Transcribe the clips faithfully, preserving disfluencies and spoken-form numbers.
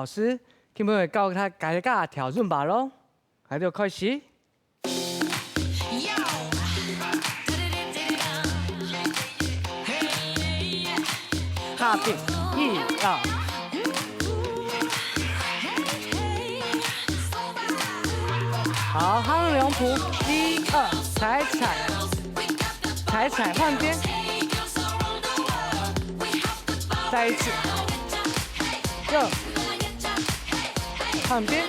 老師，今日會教大家跳Zumba咯，那就開始。踏步，一二。好，行兩步，一二，踩踩，踩踩換邊。 再一次，六，換邊，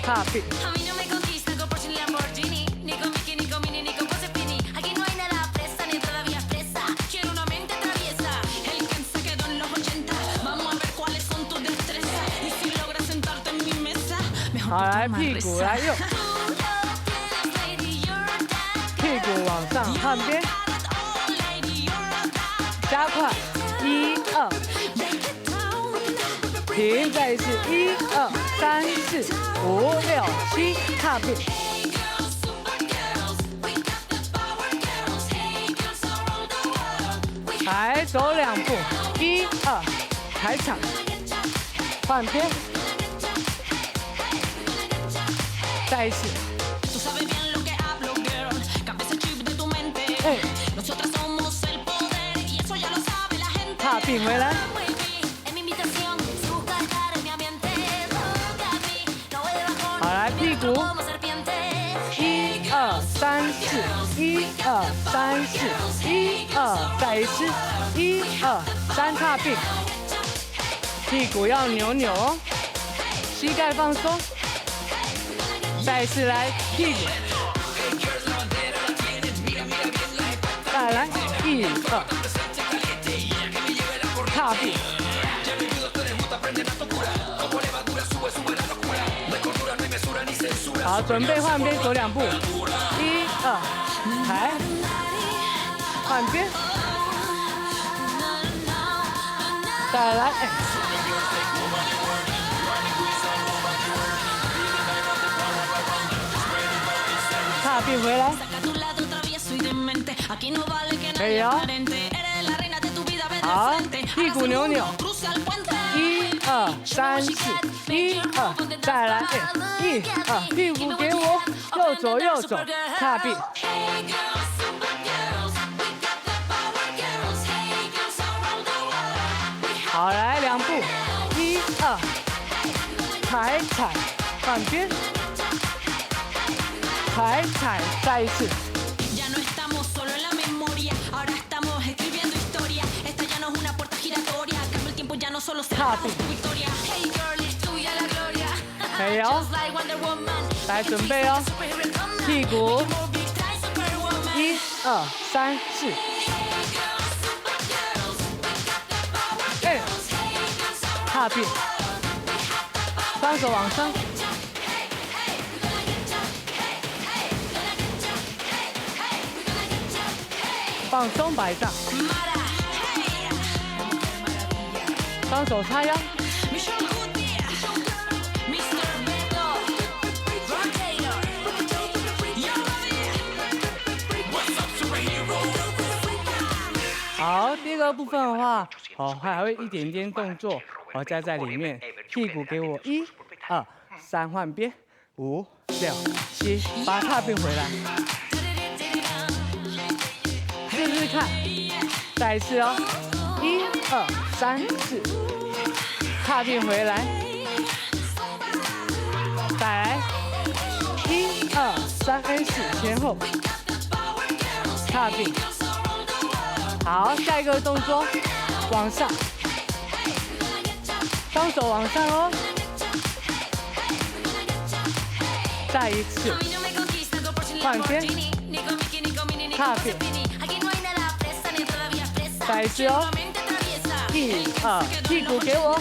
踏步。好，來，屁股來用，屁股往上換邊，加快，一二，停，再一次，一二三四五六七，踏步。來，走兩步，一二，踩踩，換邊。 再一次。哎，踏步回來。好，來，屁股。一二三四，一二三四，一二，再一次，一二三，踏步。 屁股要扭扭哦，膝蓋放鬆。再一次來，屁股。再來，一二，踏步。好，準備換邊走兩步，一二，抬，換邊。 再來，哎。踏步回來。可以哦。好，屁股扭扭。一二三四，一二，再來，哎，一二，屁股給我，右走右走，踏步。 好，來兩步，一二，踩踩，換邊，踩踩，再一次。踏步。可以哦，來準備哦，屁股，一二三四。哎，踏步，雙手往上，放鬆擺盪，雙手叉腰。 好，第二個部分的話，哦，還會一點點動作，哦，加在裡面。屁股給我一、二、三，換邊，五、六、七、八，踏步回來。試試看，再一次哦，一、二、三、四，踏步回來。 再來，一、二、三、四，前後，踏步。好，下一個動作，往上，雙手往上哦。再一次，換邊，踏步。再一次哦，一、二，屁股給我，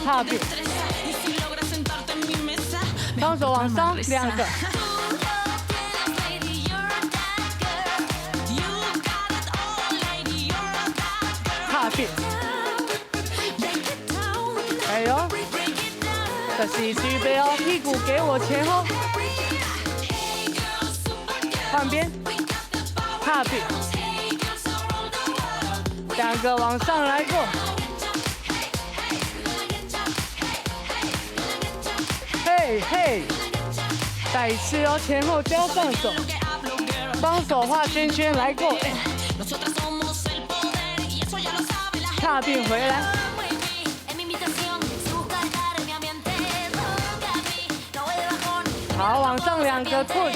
踏步。 雙手往上，兩個。踏步。哎喲，這係預備哦，屁股給我前後。換邊，踏步。兩個往上來過。嘿嘿，再一次哦，前后交放手，放手画圈圈来过，哎，踏并回来。好，往上两个 push。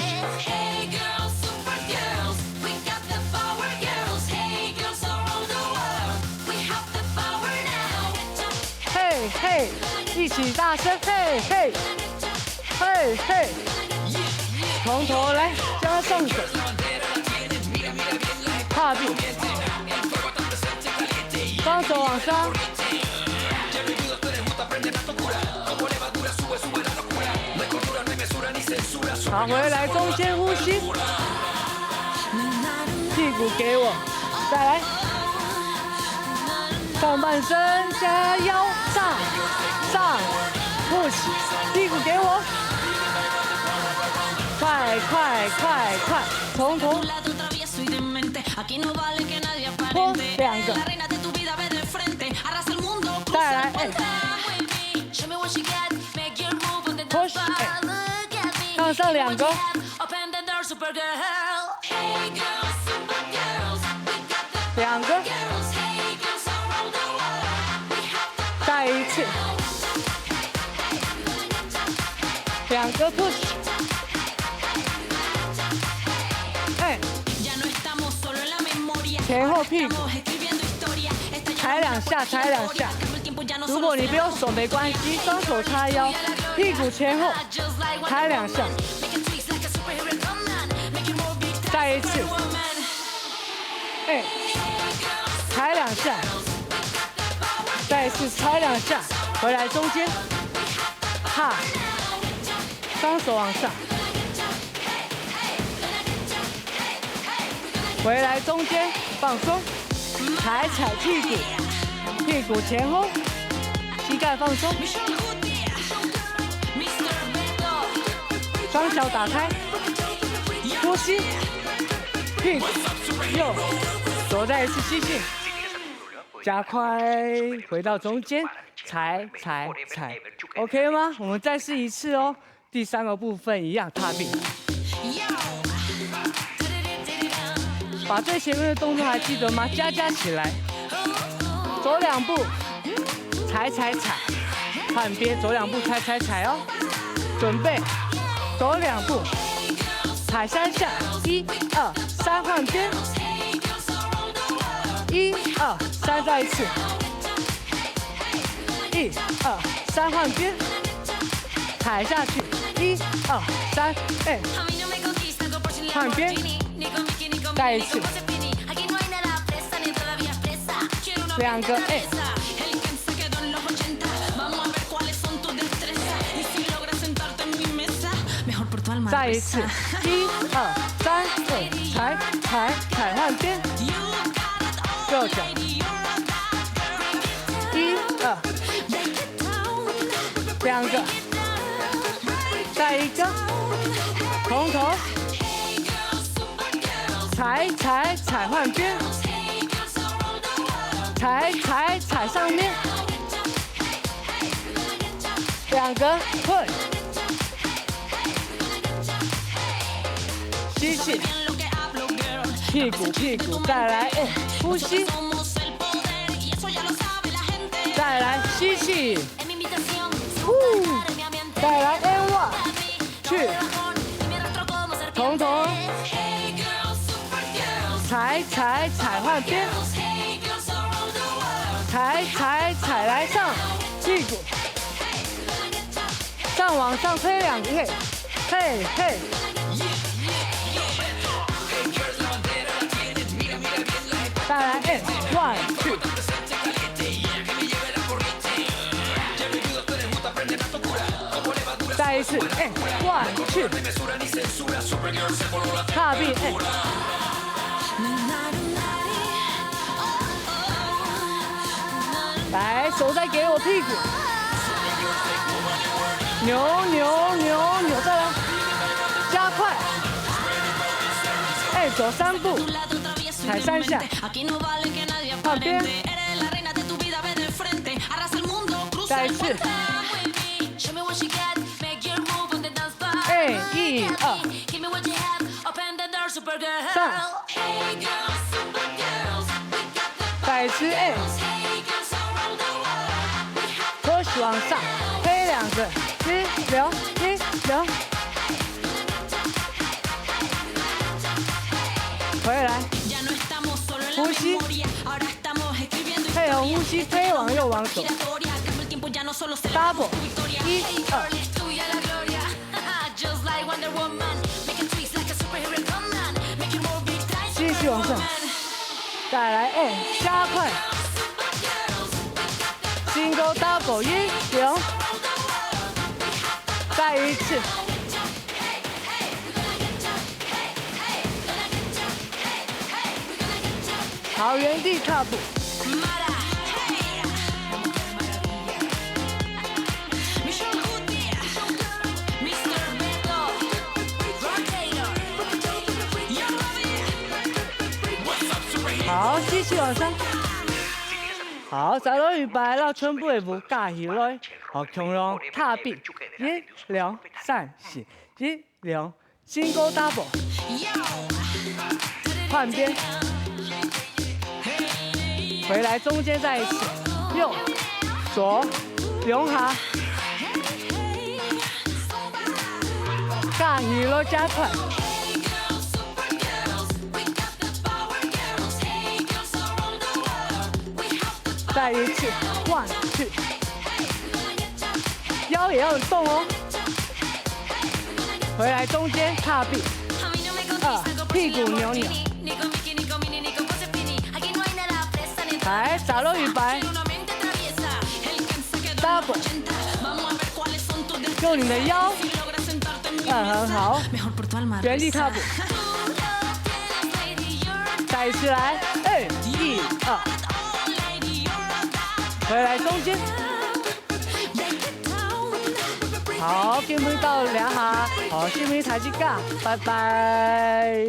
嘿嘿，一起大声嘿嘿，嘿嘿，从头来，加上手，踏步，双手往上。 好，回来中间呼吸。屁股给我，再来。上半身加腰，上，上，push，屁股给我。快，快，快，快，从头。拖两个。再来，哎。Push，哎。上，上两个。两个。再一次。两个 push。哎。前后屁股。 踩两下，踩两下。如果你没有手没关系，双手叉腰，屁股前后，踩两下。再一次，哎，踩两下，再一次踩两下，回来中间，哈，双手往上。 回来中间放松，踩踩屁股，屁股前后，膝盖放松，双脚打开，呼吸，屁股右，左再一次吸气，加快回到中间，踩踩踩，OK吗？我们再试一次哦。 第三个部分一样踏步，把最前面的动作还记得吗？加加起来，走两步，踩踩踩，换边走两步，踩踩踩哦。准备，走两步，踩三下，一二三，换边，一二三，再一次，一二三，换边。 踩下去，一二三，哎，换边，再一次，两个，哎，再一次，一二三，哎，踩踩踩，换边，右脚，一二。 两个，再一个，从头，踩踩踩，换边，踩踩踩上面，两个，滚，吸气，屁股屁股，再来，哎，呼吸，再来，吸气。 呼，再来，哎，哇，去，统统，踩踩踩，换边，踩踩踩，来上，屁股，上，往上推两个，嘿，嘿，嘿。 再来，哎，one two。再一次，哎，one two。踏步，哎。来，手再给我屁股。扭扭扭扭，再来，加快。哎，走三步。 踩三下，换边，再一次，上，再一次，哎，push 往上，推两个，一两一两，回来，呼吸，配合呼吸，推往右往左，double，一二。继续往上，再来，哎，加快，single double，一两，再一次。 好，原地踏步。好，继续往上。好，再來一擺，摎全部个舞加起來，好，共樣踏步，一、兩、三、四，一、兩，single double，換邊，回來中間再一次，右、左，兩下，加起來加快，再一次，one two。 腰也要动哦。回來中間踏步，二，屁股扭扭。來，再來一擺，double，用你的腰，嗯，很好，原地踏步。再一次來，哎，一二，回來中間。 好，今晡日到這下，好，承蒙大自家，拜拜。